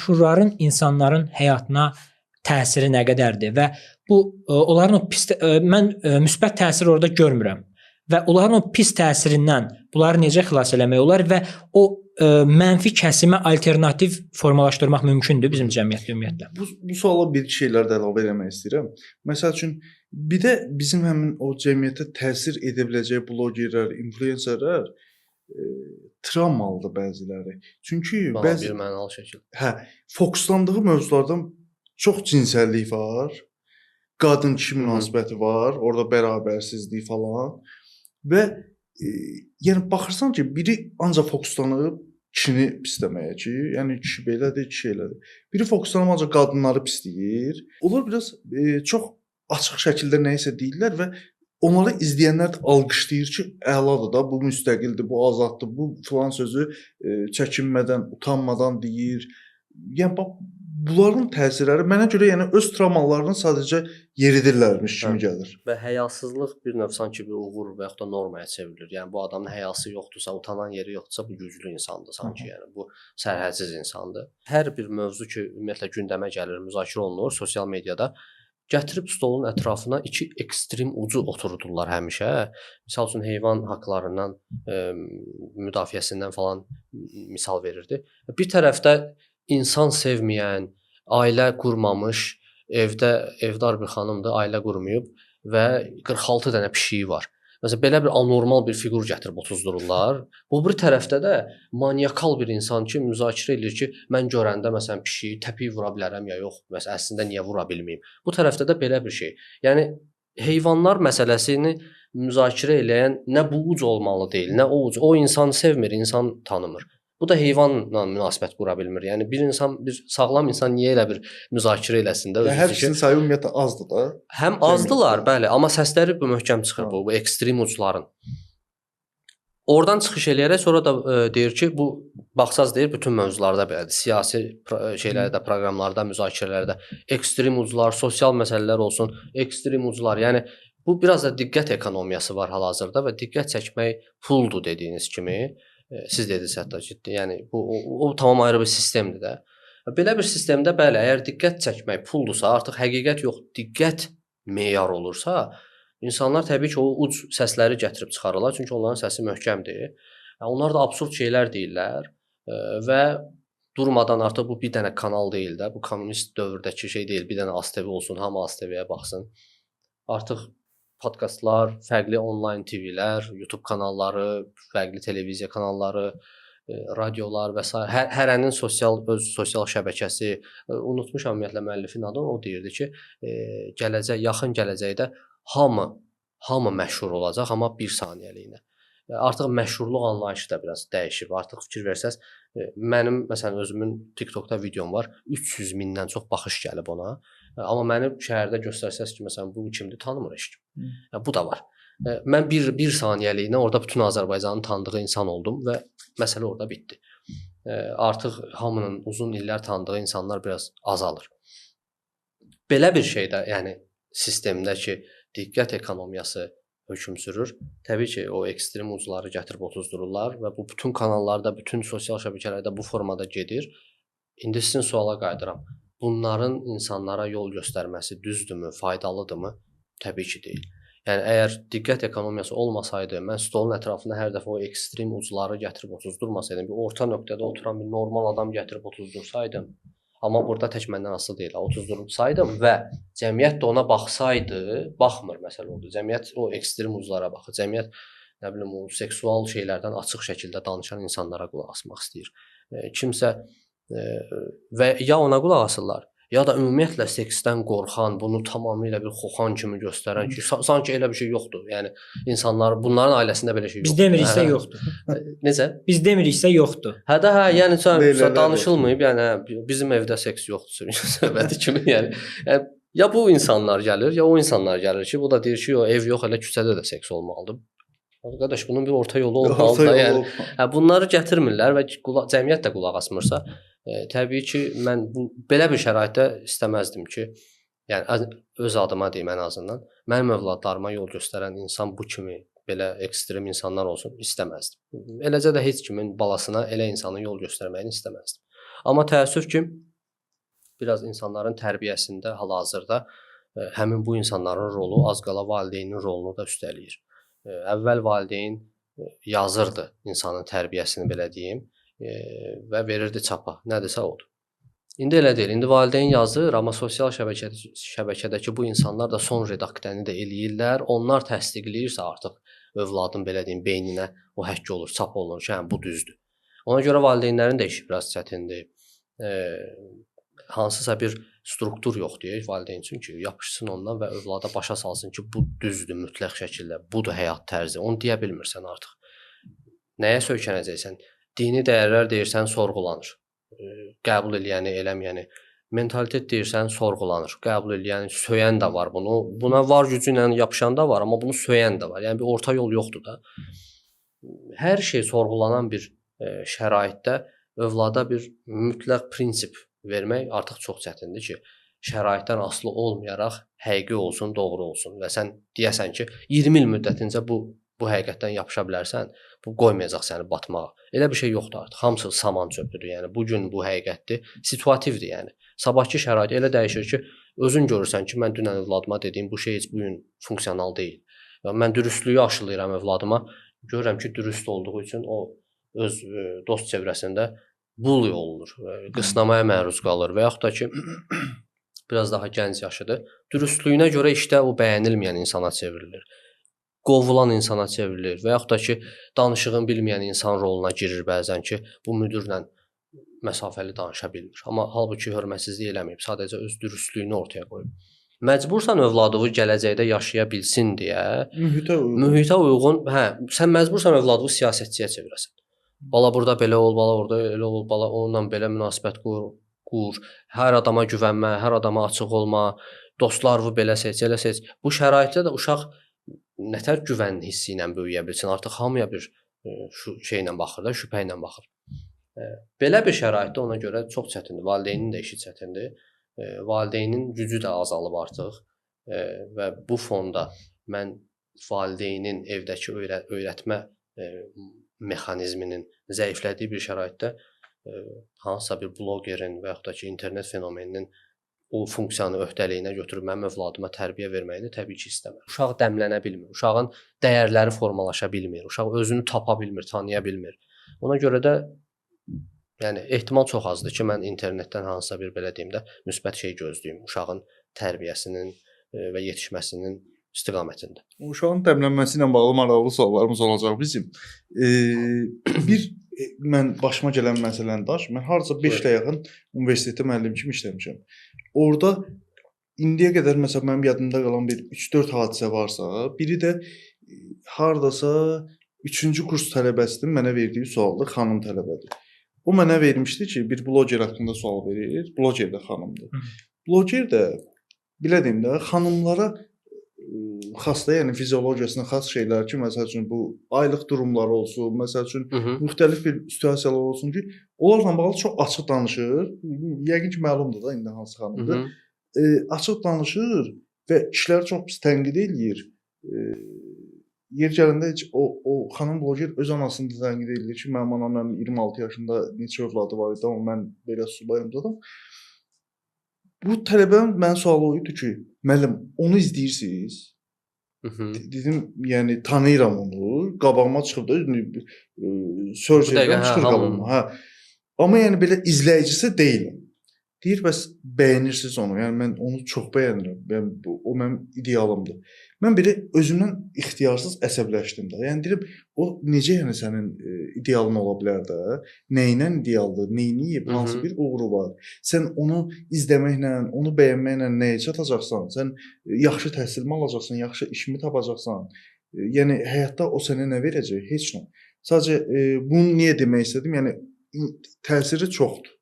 Məşhurların insanların həyatına təsiri nə qədərdir və bu onların o pis mən müsbət təsir orada görmürəm. Və onların o pis təsirindən bunları necə xilas eləmək olar və o mənfi kəsimə alternativ formalaşdırmaq mümkündür bizim cəmiyyətdə ümumiyyətlə? Bu suala bir şeylər də əlavə eləmək istəyirəm. Məsəl üçün, bir də bizim həmin o cəmiyyətə təsir edə biləcək blogerlər, influencerlər travmalıdır bəziləri. Çünki bəzi bir mənalı şəkildə. Hə, fokuslandığı mövzulardan çox cinsəllik var, qadın-kişi münasibəti var, orada bərabərsizlik falan və yəni baxırsan ki, biri ancaq fokuslanıb kişini pisləməyə ki, yəni kişi belədir, kişi elədir. Biri fokuslanıb ancaq qadınları pisləyir. Onlar biraz çox açıq şəkildə nəyisə deyirlər və onları izləyənlər də alqışlayır ki, əladır da, bu müstəqildir, bu azaddır, bu filan sözü çəkinmədən, utanmadan deyir. Yəni bax bunların təsirləri mənə görə yəni öz travmalarını sadəcə yeridirlərmiş kimi gəlir. Və həyasızlıq bir növ sanki bir uğur və yaxud da normaya çevrilir. Yəni bu adamın həyası yoxdursa, utanan yeri yoxdursa, bu güclü insandır sanki. Yəni bu sərhədsiz insandır. Hər bir mövzu ki, ümumiyyətlə gündəmə gəlir, müzakirə olunur sosial mediada, gətirib stolun ətrafına iki ekstrem ucu oturdurlar həmişə. Misal üçün heyvan haqlarından, müdafiəsindən falan misal verirdi. Bir tərəfdə insan sevməyən, ailə qurmamış, evdə evdar bir xanımdır, ailə qurmayıb və 46 dənə pişiyi var. Məsələn, belə bir anormal bir fiqur gətirib otuzdururlar. Bu bir tərəfdə də maniakal bir insan ki, müzakirə eləyir ki, mən görəndə məsələn pişiyi təpik vura bilərəm ya yox, məsələn əslində niyə vura bilməyim. Bu tərəfdə də belə bir şey. Yəni heyvanlar məsələsini müzakirə eləyən nə bu uc olmalı deyil, nə o uc. O insan sevmir, insan tanımır. Bu da heyvanla münasibət qura bilmir. Yəni bir insan, bir sağlam insan niyə elə bir müzakirə eləsin də özü? Hər ikisinin sayı ümumiyyətlə azdır da. Həm azdılar, bəli, amma səsləri bu möhkəm çıxır bu ekstrem ucların. Oradan çıxış eləyərək sonra da deyir ki, bu baxsaz deyir bütün mövzularda belədir. Siyasi şeylərdə, proqramlarda, müzakirələrdə ekstrem uclar, sosial məsələlər olsun, ekstrem uclar. Yəni bu biraz da diqqət ekonomiyası var hal-hazırda və diqqət çəkmək puldur dediyiniz kimi. Siz dediniz hətta ciddi. Yəni bu o tamam ayrı bir sistemdir də. Belə bir sistemdə bəli, əgər diqqət çəkmək puldursa, artıq həqiqət yox, diqqət meyar olursa, insanlar təbii ki, o uc səsləri gətirib çıxarırlar, çünki onların səsi möhkəmdir. Onlar da absurd şeylər deyirlər və durmadan artıq bu bir dənə kanal deyil də, bu kommunist dövrdəki şey deyil, bir dənə AzTV olsun, hamı AzTV-yə baxsın. Artıq podkastlar, fərqli onlayn TV-lər, YouTube kanalları, fərqli televiziya kanalları, radiolar və sair. Hərənin sosial öz sosial şəbəkəsi, unutmuşam ümumiyyətlə müəllifin adını, o deyirdi ki, gələcək, yaxın gələcəkdə hamı məşhur olacaq, amma bir saniyəliyinə. Artıq məşhurluq anlayışı da biraz dəyişib. Artıq fikir versəz, mənim məsələn özümün TikTokda videom var, 300 mindən çox baxış gəlib ona. Amma məni şəhərdə göstərsəz ki, məsələn bu kimdir, tanımır heç kim. Bu da var. Mən bir saniyəliyinə orada bütün Azərbaycanın tanıdığı insan oldum və məsələ orada bitdi. Artıq hamının uzun illər tanıdığı insanlar biraz azalır. Belə bir şeydə, yəni sistemdə ki, diqqət ekonomiyası hökm sürür. Təbii ki, o ekstrem ucları gətirib otuzdururlar və bu bütün kanallarda, bütün sosial şəbəkələrdə bu formada gedir. İndi sizin suala qayıdıram. Bunların insanlara yol göstərməsi düzdürmü, faydalıdırmı? Təbii ki, deyil. Yəni əgər diqqət ekonomiyası olmasaydı, mən stolun ətrafına hər dəfə o ekstrem ucları gətirib otuzdurmasaydım, bir orta nöqtədə oturan bir normal adam gətirib otuzdursaydım, amma burada tək məndən asılı deyil, otuzdursaydım və cəmiyyət də ona baxsaydı, baxmır məsələ oldu. Cəmiyyət o ekstrem uclara baxır. Cəmiyyət nə bilim o seksual şeylərdən açıq şəkildə danışan insanlara qulaq asmaq istəyir. Kimsə və ya ona qulaq asırlar, ya da ümumiyyətlə seksdən qorxan, bunu tamamilə bir xoxan kimi göstərən ki, sanki elə bir şey yoxdur. Yəni insanlar, bunların ailəsində belə şey yoxdur. Biz demiriksə yoxdur. Necə? Biz demiriksə yoxdur. Hə də hə, yəni danışılmayıb, yəni bizim evdə seks yoxdur söhbəti kimi, yəni ya bu insanlar gəlir, ya o insanlar gəlir ki, bu da deyir ki, yox, ev yox, elə küçədə də seks olmalıdır. Qardaş, bunun bir orta yolu olmalıdır da, yəni. Hə, bunları gətirmirlər və cəmiyyət də qulaq asmırsa, təbii ki, mən bu belə bir şəraitdə istəməzdim ki, yəni öz adıma deyim ən azından, mənim övladlarıma yol göstərən insan bu kimi belə ekstrem insanlar olsun istəməzdim. Eləcə də heç kimin balasına elə insanın yol göstərməyini istəməzdim. Amma təəssüf ki, Biraz insanların tərbiyəsində hal-hazırda həmin bu insanların rolu az qala valideynin rolunu da üstələyir. Əvvəl valideyn yazırdı insanın tərbiyəsini belə deyim və verirdi çapa. Nədirsə odur. İndi elə deyil. İndi valideyn yazır, amma sosial şəbəkədəki bu insanlar da son redaktəni də eləyirlər. Onlar təsdiqləyirsə artıq övladın belə deyim beyninə o həkk olur, çap olunur ki, hə bu düzdür. Ona görə valideynlərin də işi biraz çətindir. Hansısa bir struktur yoxdur valideyn üçün ki, yapışsın ondan və övlada başa salsın ki, bu düzdür mütləq şəkildə, budur həyat tərzi. Onu deyə bilmirsən artıq. Nəyə söykənəcəksən? Dini dəyərlər deyirsən, sorğulanır. Qəbul eləyəni, eləməyəni. Mentalitet deyirsən, sorğulanır. Qəbul eləyəni, söyən də var bunu. Buna var gücü ilə yapışan da var, amma bunu söyən də var. Yəni bir orta yol yoxdur da. Hər şey sorğulanan bir şəraitdə övlada bir mütləq prinsip vermək artıq çox çətindir ki, şəraitdən asılı olmayaraq həqiqi olsun, doğru olsun və sən deyəsən ki, 20 il müddətincə bu həqiqətdən yapışa bilərsən, bu qoymayacaq səni batmağa. Elə bir şey yoxdur artıq. Hamısı saman çöpüdür. Yəni bu gün bu həqiqətdir, situativdir yəni. Sabahki şərait elə dəyişir ki, özün görürsən ki, mən dünən övladıma dediyim bu şey heç bu gün funksional deyil. Və mən dürüstlüyü aşılayıram övladıma. Görürəm ki, dürüst olduğu üçün o öz dost çevrəsində bully olunur, qısnamaya məruz qalır və yaxud da ki, biraz daha gənc yaşıdır. Dürüstlüyünə görə işdə o bəyənilməyən insana çevrilir. Qovulan insana çevrilir və yaxud da ki, danışığını bilməyən insan roluna girir bəzən ki, bu müdirlə məsafəli danışa bilmir. Amma halbuki hörmətsizlik eləməyib, sadəcə öz dürüstlüyünü ortaya qoyub. Məcbursan övladığı gələcəkdə yaşaya bilsin deyə mühitə uyğun, hə, sən məcbursan övladığı siyasətçiyə çevirəsən. Bala burada belə ol, bala orada elə ol, bala onunla belə münasibət qur. Hər adama güvənmə, hər adama açıq olma, dostlarını belə seç, elə seç. Bu şəraitdə də uşaq nətər güvən hissi ilə böyüyə bilsin? Artıq hamıya bir şu şeylə baxır da, şübhə ilə baxır. Belə bir şəraitdə ona görə çox çətindir. Valideynin də işi çətindir. Valideynin gücü də azalıb artıq və bu fonda mən valideynin evdəki öyrətmə mexanizminin zəiflədiyi bir şəraitdə hansısa bir blogerin və yaxud da ki, internet fenomeninin o funksiyanı öhdəliyinə götürüb mənim övladıma tərbiyə verməyini təbii ki, istəmir. Uşaq dəmlənə bilmir, uşağın dəyərləri formalaşa bilmir, uşaq özünü tapa bilmir, tanıya bilmir. Ona görə də yəni ehtimal çox azdır ki, mən internetdən hansısa bir belə deyim də müsbət şey gözləyim uşağın tərbiyəsinin və yetişməsinin istiqamətində. Uşağın dəmlənməsi ilə bağlı maraqlı suallarımız olacaq bizim. Bir mən başıma gələn məsələni daş, mən hardasa 5 ilə yaxın universitetdə müəllim kimi işləmişəm. Orada indiyə qədər məsələn mənim yadımda qalan bir 3-4 hadisə varsa, biri də hardasa 3-cü kurs tələbəsinin mənə verdiyi sualdır, xanım tələbədir. O mənə vermişdi ki, bir bloger haqqında sual verir, bloger də xanımdır. Bloger də, belə deyim də, xanımlara xas da, yəni fiziologiyasına xas şeylər ki, məsəl üçün bu aylıq durumları olsun, məsəl üçün müxtəlif bir situasiyalar olsun ki, onlarla bağlı çox açıq danışır. Yəqin ki, məlumdur da indi hansı xanımdır. Açıq danışır və kişiləri çox pis tənqid eləyir. Yer gələndə heç o xanım bloger öz anasını da tənqid eləyir ki, mənim anam mənim 26 yaşında neçə övladı var idi, amma mən belə subayım zaten. Bu tələbənin mənim sualı o idi ki, müəllim, onu izləyirsiniz? Dedim, yəni tanıyıram onu, qabağıma çıxıb da, search edirəm, çıxır qabağıma. Hə. Amma yəni belə izləyicisi deyiləm. Deyir, bəs bəyənirsiniz onu? Yəni mən onu çox bəyənirəm. Yəni, o mənim idealımdır. Mən belə özümdən ixtiyarsız əsəbləşdim də. Yəni deyirəm, o necə yəni sənin idealın ola bilər də? Nəyinə idealdır? Neyniyib? Hansı bir uğuru var? Sən onu izləməklə, onu bəyənməklə nəyə çatacaqsan? Sən yaxşı təhsil mi alacaqsan, yaxşı işmi tapacaqsan? Yəni həyatda o sənə nə verəcək? Heç nə. Sadəcə bunu niyə demək istədim? Yəni təsiri çoxdur.